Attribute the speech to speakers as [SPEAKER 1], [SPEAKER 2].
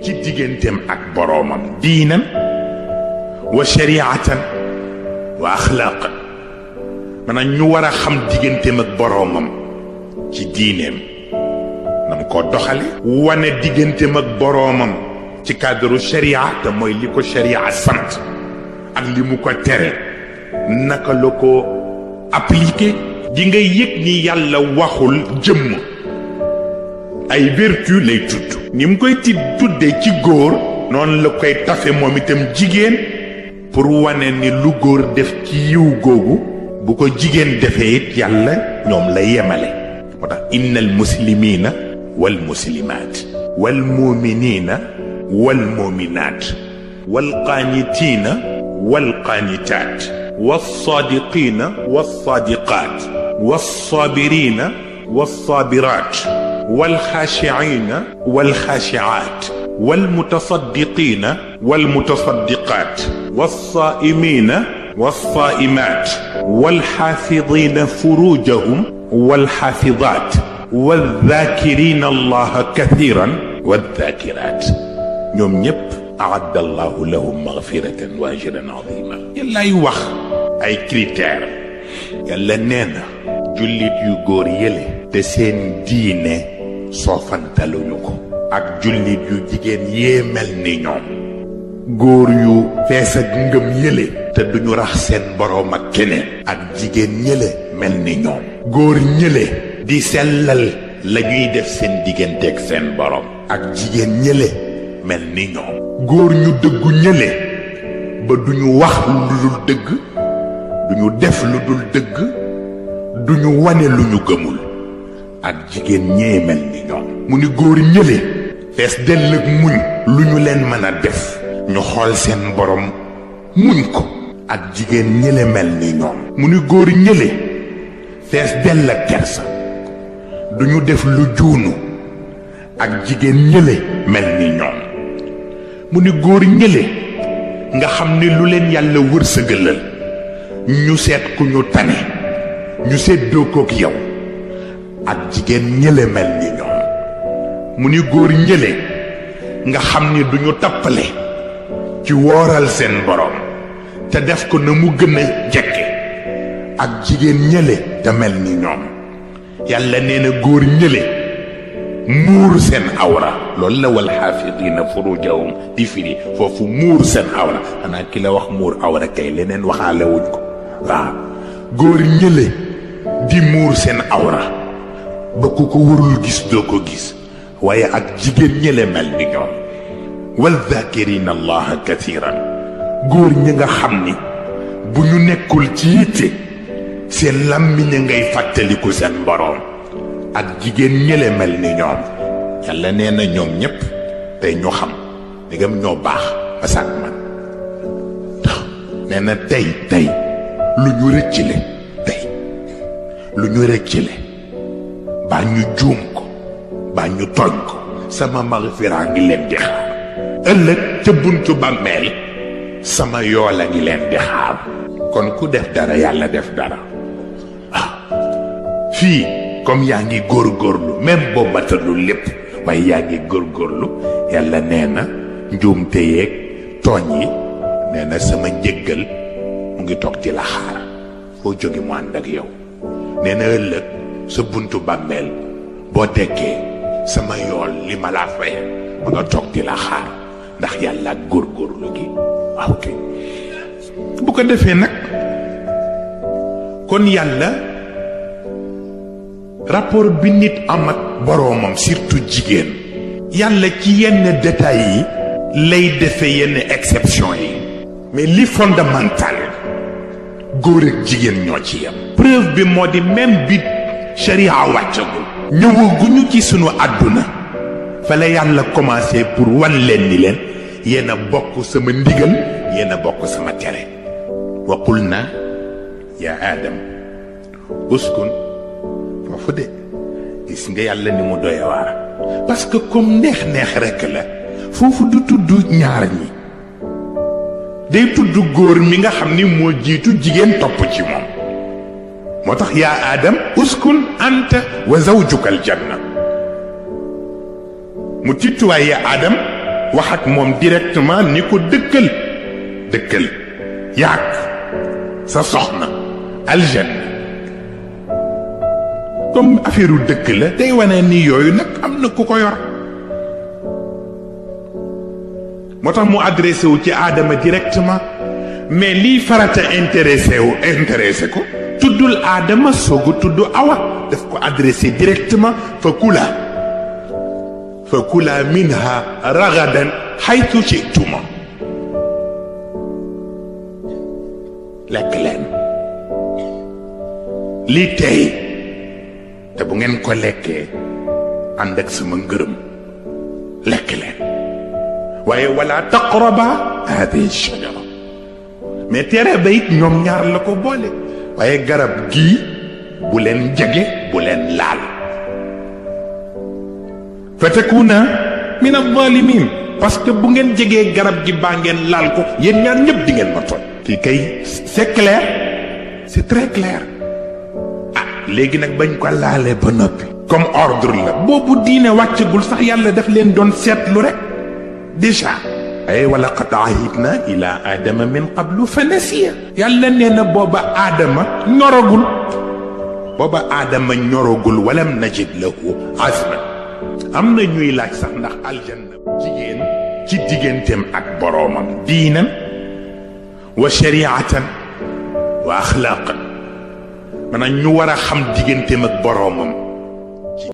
[SPEAKER 1] ci digganteem ak boroomam diinan wa shariatan wa axlaaqan maanaam ñu war a xam digganteem ak boroomam ci diineem nam ko doxale wane digganteem ak boroomam ci cadre sharia te mooy li ko sharia sant ak li mu ko tere naka la ko appliqué di nga yëg ni yàlla waxul jëmm ay vertu lay tudd ni mu koy tuddee ci góor noonu la koy tafe moom itam jigéen pour wane ni lu góor def ci yiw googu bu ko jigéen defee it yàlla ñoom la yemale moo tax inna al muslimina wal muslimat wal muminina wal muminat wal qaanitina wal qaanitat wal sadiqina wal sadiqat wal sabirina wal sabirat wal khashi'ina wal khashi'at wal mutasaddiqina wal mutasaddiqat wal saimina wal saimat wal hafidina furujahum wal hafizat wal dhakirina allaha kathiran wal dhakirat ñoom ñëpp aadda allahu lahum maghfiratan wa ajran azima yàllaay wax ay critères yàlla nee na jullit yu góor yële te seen diine soofantaluñu ko ak jullit yu jigéen yee mel ni ñoom góor yu fees ak ngëm yële te duñu rax seen boroom ak keneen ak jigéen ñële mel ni ñoom góor ñële di sellal la ñuy def seen digganteeg seen boroom ak jigéen ñële mel ni ñoom góor ñu dëggu ñële ba duñu wax lu dul dëgg duñu def lu dul dëgg duñu wane lu ñu gëmul ak jigéen ñee mel ni ñoom mu ni góor ñële fees dell ak muñ lu ñu leen mën a def ñu xool seen borom muñ ko ak jigéen ñële mel ni ñoom mu ni góor ñële fees dell ak kersa duñu def lu juunu ak jigéen ñële mel ni ñoom mu ni góor ñële nga xam ni lu leen yàlla wërsëgalal ñu seet ku ñu tane ñu séddoo kook yow ak jigéen ñële mel ni ñoom mu ni góor ñële nga xam ni duñu tappale ci wooral seen borom te def ko na mu gën a jekke ak jigéen ñële te mel ni ñoom yàlla nee na góor ñële muur seen awra loolu la wal xaafidina furujahum di firi foofu muur seen awra xanaa ki la wax muur awra kay leneen waxaale wuñ ko waaw góor ñële di muur seen awra ba ku ko warul gis doo ko gis waaye ak jigéen ñële mel ni ñoom wal dhakirina allaha kathiran góor ñi nga xam ni bu ñu nekkul ci yitte seen làmmiñ ngay fàttaliku seen boroom ak jigéen ñële mel ni ñoom yàlla nee na ñoom ñépp tey ñu xam ndegam ñoo baax ba sàkk man nee na tey lu ñu rëccile lu ñu rëccile baa ñu juum ko baa ñu tooñ ko sama magfira ngi leen di xaar ëllëg ca buntu bàmmeel sama yool a ngi leen di xaar kon ku def dara yàlla def dara fii comme yaa ngi góorgóorlu même boo matalul lépp waaye yaa ngi góorgóorlu yàlla nee na njuumte yeeg tooñ yi nee na sama njëggal mu ngi toog di la xaar foo jóge mu ànd ak yow nee na ëllëg sa buntu bàmmeel boo dekkee sama yool li ma laa faye mu nga toog di la xaar ndax yàlla ak góorgóorlu gi waaw kay bu ko defee nag kon yàlla rapport bi nit am ak boroomam surtout jigéen yàlla ci yenn détails yi lay defee yenn exception yi mais li fondamental góor ak jigéen ñoo ci yem preuve bi moo di même bi sharia wàccagul ñëwaguñu ci sunu àdduna fa la yàlla commencé pour wan leen ni leen yéen a bokk sama ndigal yéen a bokk sama tere wa qulna ya aadam uskun foofu de gis nga yàlla ni mu doy waar parce que comme neex rekk la foofu du tudd ñaar ñi day tudd góor mi nga xam ni moo jiitu jigéen topp ci moom moo tax yaa aadam uskun anta wa zawjuka aljanna mu tittuwaay yaa aadam wax ak moom directement ni ko dëkkal yàgg sa soxna aljanna. comme affaire dëkk la day wane ni yooyu nag am na ku ko yor. moo tax mu adressé wu ci aadama directement, mais lii farata intéressé ko tuddul aadama soogu tudd awa, daf ko adressé directement fa kula minha ragadan haythu shi'tuma. lekk leen lii tey te bu ngeen ko lekkee ànd ak sama ngërëm lekk leen, waaye wala taqraba hadihi shajara. mais tere ba it ñoom ñaar la ko boole, waaye garab gii bu leen jege bu leen laal. fa takuna min az-zalimin, parce que bu ngeen jegee garab gi baa ngeen laal ko yéen ñaar ñëpp di ngeen ma tooñ. kii kay c'est clair, c'est très clair. léegi nag bañ ko laalee ba noppi comme ordre la boobu diine wàccagul sax, yàlla daf leen doon seetlu rek déjà. ay wa laqad ahidna ila adama min qablu fa nasiya. yàlla nee na booba aadama ñoragul walam najid lahu azma. am na ñuy laaj sax ndax aljanna jigéen ci digganteem ak boroomam diinan wa shariatan wa axlaaqan, maanaam ñu war a xam digganteem ak boroomam ci